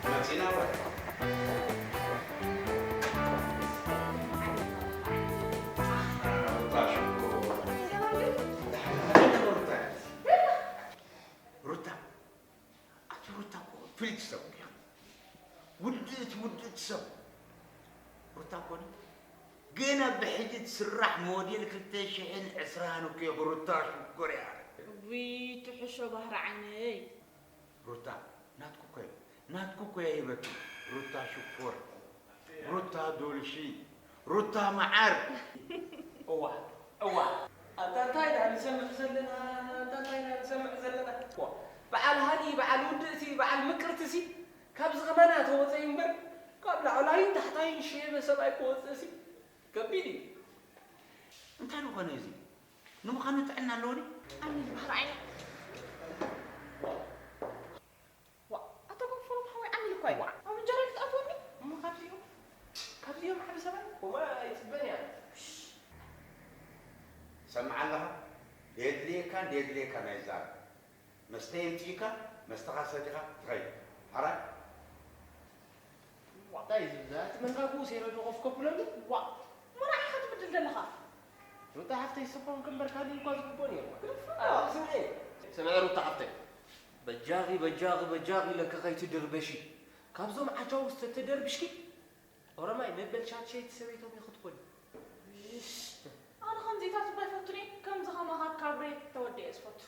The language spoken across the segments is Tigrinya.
መጺና ወይ? ሩታ ሽኮር። ሩታ፣ ኣቲ ሩታ እኮ ፍልይቲ ሰብ እያ። ውድእቲ፣ ውድእቲ ሰብ። ሩታ እኮ ገና ብሕጂ ትስራሕ ሞዴል ክልተ ሽሕን ዕስራን እኮ እያ ሩታ ሽኮር እያ። ውይ፣ ትሕሾ ባህሪ ዓይነይ። ሩታ ናትኩ እኮ እየ፣ ናትኩ እኮ እየ ሂበኪ። ሩታ ሽኮር፣ ሩታ ዶልሺ፣ ሩታ መዓር። እዋ፣ እዋ። ኣንታ እንታይ ኢና ንሰምዕ ዘለና? ኣንታ እንታይ ኢና ንሰምዕ ዘለና? ዋ፣ በዓል ሃኒ፣ በዓል ውድእቲ፣ በዓል ምቅርትሲ ካብዚ ከማና ተወፀ እዩ እምበር፣ ካብ ላዕላይን ታሕታይን ሸየበ ሰብኣይ ክወፅእሲ ከቢድ እዩ። እንታይ ዝኾነ እዚ? ንምዃኑ ጥዕና ኣለዎ ድዩ? ኣሚን ባህር ዓይኒ። ዋ፣ ኣታ ጎንፎሎም ሓወይ ዓሚል እኳ እዩ። ዋ። ኣብ እንጀራ ክትኣትወኒ? እሞ ካብዚኦም፣ ካብዚኦም ዓቢ ሰብኣይ ኮማ ኣይጽበን እያ። ሰምዓ ኣለኻ? ደየድልየካን ደየድልየካን ኣይዛረብ። መስተ የምጽኢካ፣ መስተኻ ሰቲኻ ትኸይድ። ሓራይ? ዋ፣ እንታይ እዩ ዝብዛ? እቲ መንጋጉ ሴረ ዶ ኮፍ ከብለሉ? ዋ፣ መራሒ ኢኻ ትብድል ዘለኻ። ሩታ ሓፍተይ፣ ስኾን ክንበር ካልእ እኳ ዝግቦ ነይሩ። ግርፍና። ኣዎ፣ ስምዒ። ስምዒ ሩታ ሓፍተይ። በጃኺ፣ በጃኺ፣ በጃኺ ኢለኪ ከይትድርበሺ። ካብዞም ዓጃውስ ተተደርብሽኪ፣ ኦሮማይ መበል ሻትሸይቲ ሰበይቶም ኢኺ ትኾኒ። እሽ፣ ኣነ ከምዚታት እኮ ኣይፈቱን እየ። ከምዚ ከማኻ ካብ ሬት ተወዲአ ዝፈቱ።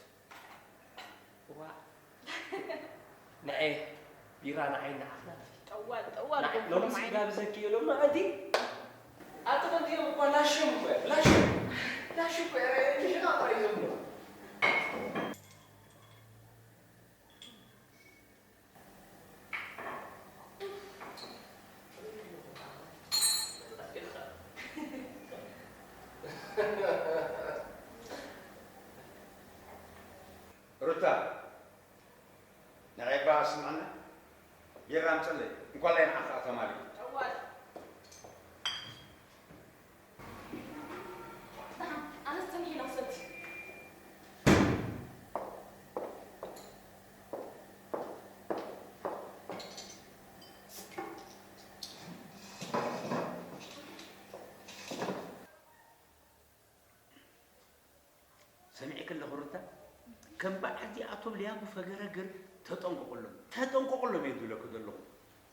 እዋ። ንዐ ቢራ ንዓይ ንዓኽና። ጠዋል፣ ጠዋል ንዓይ ጎንፎ ሎሚ ንዓይ። ስጋብዘኪ እየ ሎሚ ኣንቲ። ኣቲ ከምዚኦም እኳ ላሽም እኮ፣ ላሽም፣ ላሽም እኮ፣ ኧረ፣ ምሽና እኮ እዩ ዘብሎ። ሩታ፣ ንዓይ እባ ስምዓና፣ ቢራ ኣምፀለይ፣ እንኳን ላይ ንዓኻ ተማሊ። ጠዋል። ደሓን፣ ኣነስ ጽንሕ ኢለ ክሰቲ። ሰሚዕኪ ኣለኹ ሩታ፣ ከም በዓል እዚኣቶም ሊያቡ ፈገረግር ተጠንቀቑሎም፣ ተጠንቀቑሎም እየ ዝብለኪ ዘለኹ።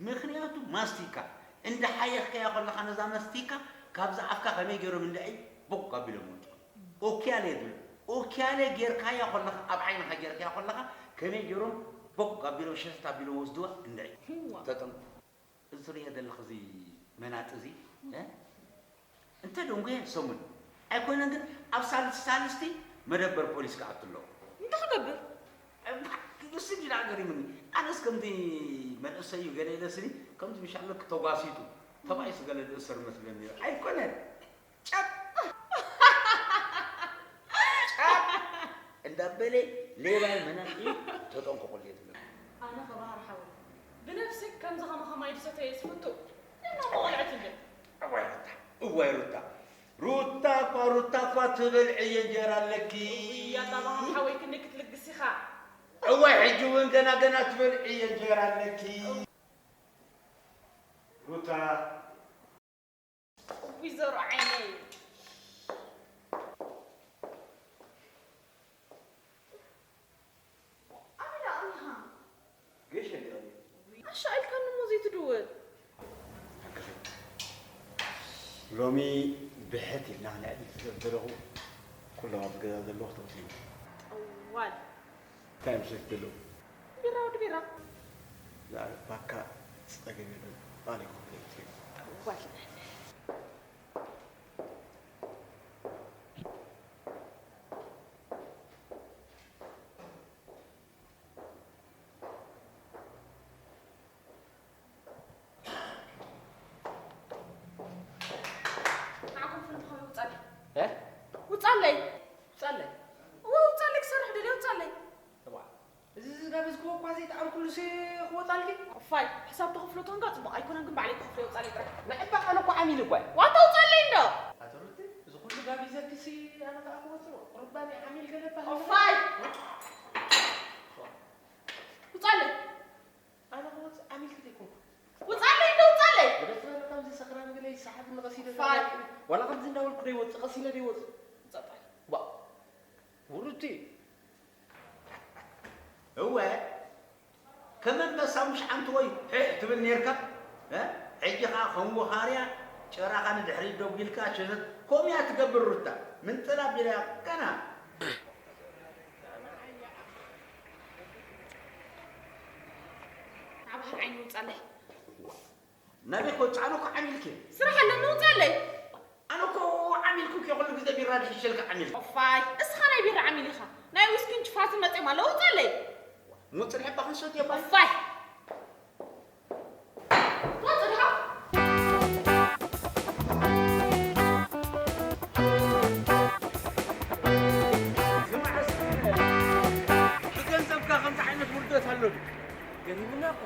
ምኽንያቱ ማስቲካ እንዳሓየኽካያ ከለኻ ነዛ ማስቲካ ካብዛ ኣፍካ ከመይ ገይሮም እንዳይ ቦግ ኣቢሎም ወፅኦም። ኦኪያለ እየ ዝብል። ኦኪያለ ጌርካያ ከለኻ፣ ኣብ ዓይንኻ ጌርካያ ከለኻ ከመይ ገይሮም ቦግ ኣቢሎም ሸተት ኣቢሎም ወስድዋ እንዳይ። እዋ። ተጠንቀቑ። እዚ ትርእዮ ዘለኺ እዚ መናጢ እዚ፣ እ? እንተ ደንጎየ ሰሙን ኣይኮነን፣ ግን ኣብ ሳልስቲ ሳልስቲ መደበር ፖሊስ ክኣቱ ኣለዎ። እንታይ ክገብር? እባ፣ ንሱ እንጂ ደኣ ገሪሙኒ። ኣነስ ከምዚ መንእሰይ እዩ ገለ ኢለ ስኒ፣ ከምዚ ምሻሎ ተጓሲጡ፣ ተባኢሱ ገለ ዝእሰር መስለኒ። ኣይኮነን። ጨብ! ጨብ! እንዳበለ ሌባ መናጢ ተጠንቀቑሉ እየ ዝብለኩም። ኣነ ከባህር ሓወይ፣ ብነብሲ ከምዚ ከማኻ ማይ ዝሰተየ ዝፍቱ፣ እና መቆልዐት እንደ። እዋይ ሩታ፣ እዋይ ሩታ። ሩታ እኳ፣ ሩታ እኳ ትበልዕዮ እንጀራ ኣለኪ። እውይ፣ ኣታ ባህር ሓወይ ክንደይ ክትልግስ ኢኻ። እዋይ፣ ሕጂ እውን ገና፣ ገና ትበልዕዮ እንጀራ ኣለኪ። ሩታ። ወይዘሮ ዓይነይ። ኣበይ ደኣ ኣምሃ? ገሽ እንዲኦም። ኣሻ ኢልካኒ እሞ ዘይትድውል። ሎሚ ብሕት ኢልና ክነዕልል ስለ ዝደለኹ ኩሎም ኣብዚ ገዛ ዘለዉ ክተውፅዩ። ጠዋል። እንታይ እዮም ሰትዩ ዘለዉ? ቢራ ወዲ ቢራ። ዛዕባ ባካ ጸገም የለን። ባሌ ኮምፕሌት እዩ። ጠዋል። ንዓኹም ፍልምኻ ውጻለይ። እ? ውጻለይ። ውጻለይ? እወ፣ ውጻለይ፣ ክሰርሕ ደልየ፣ ውጻለይ። እዋ፣ እዚ ዝጋበዝክዎ እኳ ዘይጠዓምኩሉሲ ክወጻልኪ? እፋይ፣ ሕሳብ ተኽፍሎ ተንጋ ጽቡቕ ኣይኮነን፣ ግን ባዕለይ ክኸፍሎ የውጻለይ ጥራይ። ንዕባ ኣነ እኮ ዓሚል እኮ እየ። ዋታ ውጻለይ እንዶ። ኣቶ ሩቲ፣ እዚ ኩሉ ጋቢዘክሲ ኣነ ከኣ ክወጽኦ? ቁርባን ዓሚል ገለ እባ እፋይ! ውጻለይ። ደይወጽእ፣ ቀስ ኢለ ደይወጽእ። ጸጥ በል። ዋ፣ ውርድቲ። እወ፣ ከም ኣንበሳ ሙሽ ሓንቲ ወይ ሕሕ ትብል ኔርካ፣ እ? ሕጂ ኸኣ ከም ወኻርያ ጭራኻ ንድሕሪት ደጒልካ ሸተት። ከምኡ እያ ትገብር ሩታ። ምንጥል ኣቢላ እያ ቀና። ናብኣ ዓይኒ ውጻለይ። ናበይ ክወጽእ? ኣነ እኮ ዓሚልኪ። ስራሕ ኣለኒ፣ ውጻለይ። ኣነ እኮ ዓሚልኩ እኮ፣ ኩሉ ግዜ ቢራ ድሕሸልካ ዓሚልኩ። ኦፋይ፣ እስኻ ናይ ቢራ ዓሚል ኢኻ። ናይ ዊስኪን ችፋትን መጺኦም ኣለዉ፣ ውጻለይ። ሞት ጽንሒ እባ ክንሰትዮ እባ። ኦፋይ። ትወጽእ ዲኻ? ብገንዘብካ ከምዚ ዓይነት ውርደት ኣሎ ድዩ? ገሪሙና እኮ።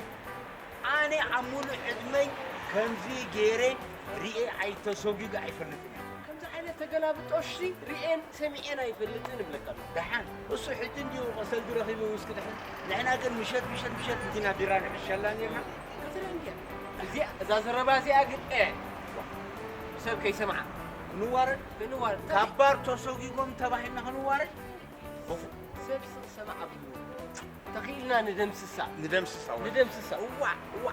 ኣነ ኣብ ሙሉእ ዕድመይ ከምዚ ገይረ ሪኤ ኣይተሰጒገ ኣይፈልጥን እየ። ከምዚ ዓይነት ተገላብጦሽ ሪኤን ሰሚዔን ኣይፈልጥን እብለካ ኣለኹ። ደሓን፣ እሱ ሕጂ እንድዩ መሰልዱ ረኺቡ ውስኪ ድሕሪ። ንሕና ግን ምሸት፣ ምሸት፣ ምሸት እንዲና ቢራ ንዕሸላ ኔርና። ክትርኢ እንድያ። እዚኣ፣ እዛ ዘረባ እዚኣ ግን፣ ኤ፣ ሰብ ከይሰምዓ። ክንዋረድ? ክንዋረድ። ካብ ባር ተሰጒጎም ተባሂልና ክንዋረድ? በፉ። ሰብ ስቕ ሰማዕ ኣብልዎ። ተኺእልና ንደምስሳ። ንደምስሳ ወይ? ንደምስሳ። እዋ፣ እዋ።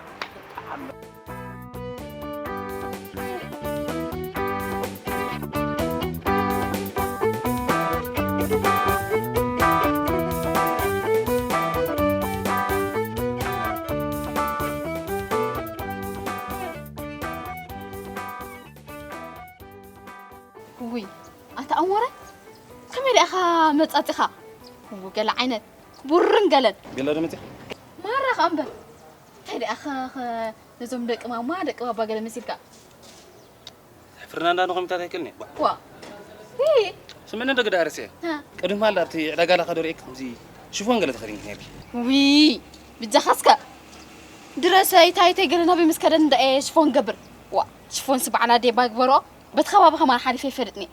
ውይ፣ ኣታ ኣሞረ፣ ከመይ ደኣ ኢኻ መጻጺኻ? እው፣ ገለ ዓይነት ቡርን ገለን። ገለ ዶ መጺኻ? ማራ ኸኣ እምበር። እንታይ ደኣ ኸ፣ ኸ፣ ነዞም ደቂ ማማ፣ ደቂ ባባ ገለ መሲልካ? ፍርናንዳ ንኾሚታት ኣይክእልን እየ። ዋ። ሂ። ስምዕኒ ዶ ግዳ ኣርሴ? ሃ። ቅድም ማል ኣብቲ ዕዳጋ ላኻ ዶ ርእየኪ ከምዚ ሽፎን ገለ ተኸዲንኪ ነይርኪ? ውይ፣ ብጃኻ እስከ። ድረሰይ፣ ታይተይ ገለ ናበይ ምስ ከደኒ ደኣ እየ ሽፎን ገብር። ዋ፣ ሽፎንሲ በዓል ኣደይ እባ ግበሮ። በቲ ከባቢ ከማን ሓሊፈ ኣይፈልጥን እየ።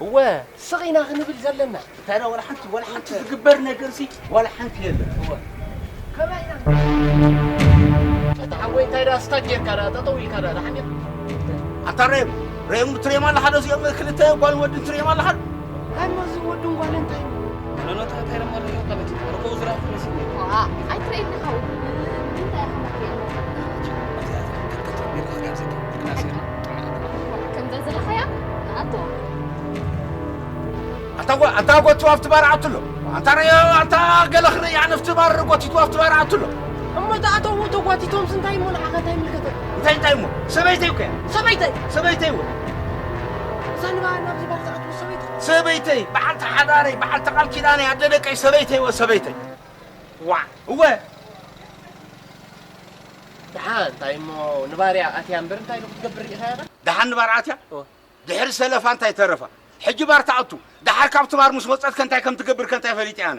እወ፣ ስቕ ኢና ክንብል ዘለና። እንታይ ደኣ፣ ዋላ ሓንቲ፣ ዋላ ሓንቲ ዝግበር ነገርሲ ዋላ ሓንቲ የለን። እወ። ከመይ ኢና? ኣታ ሓወይ፣ እንታይ ደኣ ስታክ ጌርካ ደኣ፣ ጠጠው ኢልካ ደኣ፣ ደሓን ዲኻ? ኣታ ሬም፣ ሬም ትሬም ኣለኻ ዶ? እዚኦም ክልተ ጓል ወድን ትሬም ኣለኻ ዶ? እንታይ እሞ እዚ ወድን ጓልን እንታይ? ኖ፣ ኖ፣ እንታይ፣ እንታይ ደኣ ማለት እዩ? ማለት እዩ። ርኮ ዝራፍ መሲሉ። ዋ፣ ኣይትረኤኒ ሓው። እንታይ ኢኻ ትርእየኒ? ከምዛ ዘለኻያ ንኣቶ። ኣታ ጓ-፣ ኣታ ጎትቶ ኣብቲ ባር ኣቱ ኣሎ። ኣንታ ርዮ፣ ኣንታ ገለ ክርኢ፣ ኣነ ኣብቲ ባር ጎቲቱ ኣብቲ ባር ኣቱ ኣሎ። እሞ ተኣተዉ ተጓቲቶምስ እንታይ እሞ ንዓኻ እንታይ ይምልከተካ? እንታይ፣ እንታይ እሞ? ሰበይተይ እኮ እያ። ሰበይተይ? ሰበይተይ እወ። እዛ ንባር ናብዚ ባር ዝኣትዉ ሰበይትኻ? ሰበይተይ፣ በዓልቲ ሓዳረይ፣ በዓልቲ ቃል ኪዳነይ፣ ኣደ ደቀይ፣ ሰበይተይ እወ፣ ሰበይተይ። ዋዕ። እወ። ደሓን እንታይ እሞ ንባርያ ኣትያ እምበር እንታይ ዶ ክትገብር ርኢኻያ ኢኻ? ደሓን ንባር ኣትያ? እወ። ድሕሪ ሰለፋ እንታይ ተረፋ? ሕጂ ባር ትኣቱ። ደሓር ካብቲ ባር ምስ ወጸት ከ እንታይ ከም ትገብር ከ እንታይ ፈሊጠ ኣነ?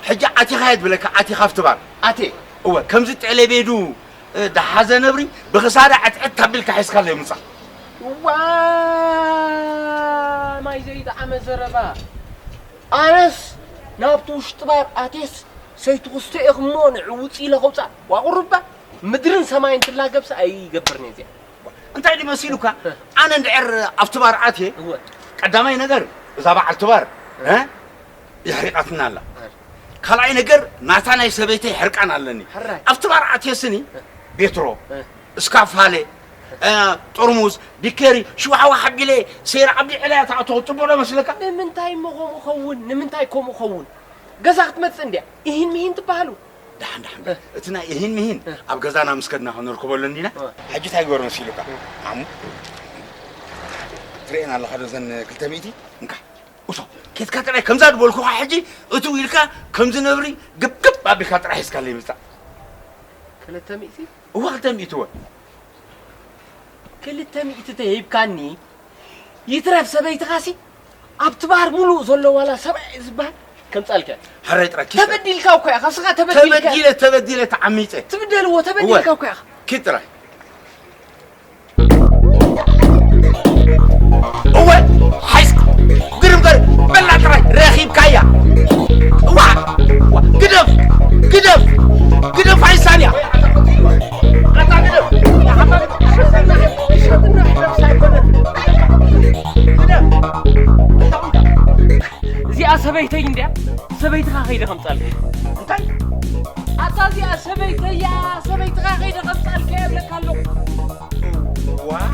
ሕጂ ኣቲኻ እየ ዝብለካ፣ ኣቲኻ ኣብቲ ባር። ኣቴ። እወ፣ ከምዚ ጤሌቤዱ፣ እ፣ ደሓዘ ነብሪ ብኽሳዳ ዕጥዕጥ ኣቢልካ ሒዝካለይ ምጻእ። እዋ፣ ማይ ዘይጠዓመ ዘረባ። ኣነስ ናብቲ ውሽጢ ባር ኣቴስ ሰይትኹስቶ ኢኽሞ ንዕውጽ ኢለ ከውጻእ። ዋቑሩባ፣ ምድርን ሰማይን ትላገብስ ኣይገብርን እየ እዚኣ። እንታይ ድዩ መሲሉካ? እ። ኣነ እንድዕር ኣብቲ ባር ኣትየ፣ እወ። ቀዳማይ ነገር እዛ በዓልቲ ባር፣ እ። እ? የሕሪቓትና ኣላ። እ። ካልኣይ ነገር ናታ ናይ ሰበይተይ ሕርቃን ኣለኒ። ሕራይ። ኣብቲ ባር ኣትየ ስኒ፣ እ። ቤትሮ፣ እ። እስካፋለ፣ እ፣ ጥርሙዝ፣ ቢኬሪ፣ ሽዋሕዋሕ ኣቢለ፣ ሰይራ ኣብሊዐላ እያ ትኣትዎ። ጽቡቕ ዶ መስለካ? ንምንታይ እሞ ከምኡ ኸውን? ንምንታይ ከምኡ ኸውን? ገዛ ክትመጽእ እንድያ። ኢሂን ምሂን ትበሃሉ። ደሓን፣ ደሓን። እ። እቲ ናይ እሂን ምሂን እ። ኣብ ገዛና ምስ ከድና ክንርከቦ ኣለኒ ኢና። እ። ሕጂ እንታይ ግበር መሲሉካ? እ። ዓሙ። ትርእየን ኣለኻ ዶ እዘን ክልተ ሚእቲ? እንካ። እቶ፣ ኬድካ ጥራይ ከምዛ ዝበልኩኻ ሕጂ እትው ኢልካ ከምዚ ነብሪ ግብግብ ኣቢልካ ጥራይ ሒዝካለይ ምጻእ። ክልተ ሚእቲ? እወ፣ ክልተ ሚእቲ እወ። ክልተ ሚእቲ ተሂብካኒ፣ ይትረፍ ሰበይትኻሲ ኣብቲ ባር ሙሉእ ዘሎ ዋላ ሰብኣይ ዝበሃል ከምጻልካ። ሕራይ ጥራይ ኪድ። ተበዲልካ እኮ ኢኻ፣ እስኻ ተበዲልካ። ተበዲለ፣ ተበዲለ፣ ተዓሚጸ። ትብደልዎ፣ ተበዲልካ እወ። እኮ ኢኻ። ኪድ ጥራይ። እወ፣ ሓይስ፣ ግርም ገር፣ በላ ጥራይ፣ ረኺብካያ። እዋ፣ እዋ፣ ግደፍ፣ ግደፍ፣ ግደፍ፣ ኣይሳንያ። ኣታ ግደፍ። ሰበይተይ እንድያ፣ ሰበይትኻ ከይደ ከምጻልካ። እንታይ? ኣታ እዚኣ ሰበይተያ፣ ሰበይትኻ ከይደ ከምጻልካ እብለካ ኣለኹ። ዋይ።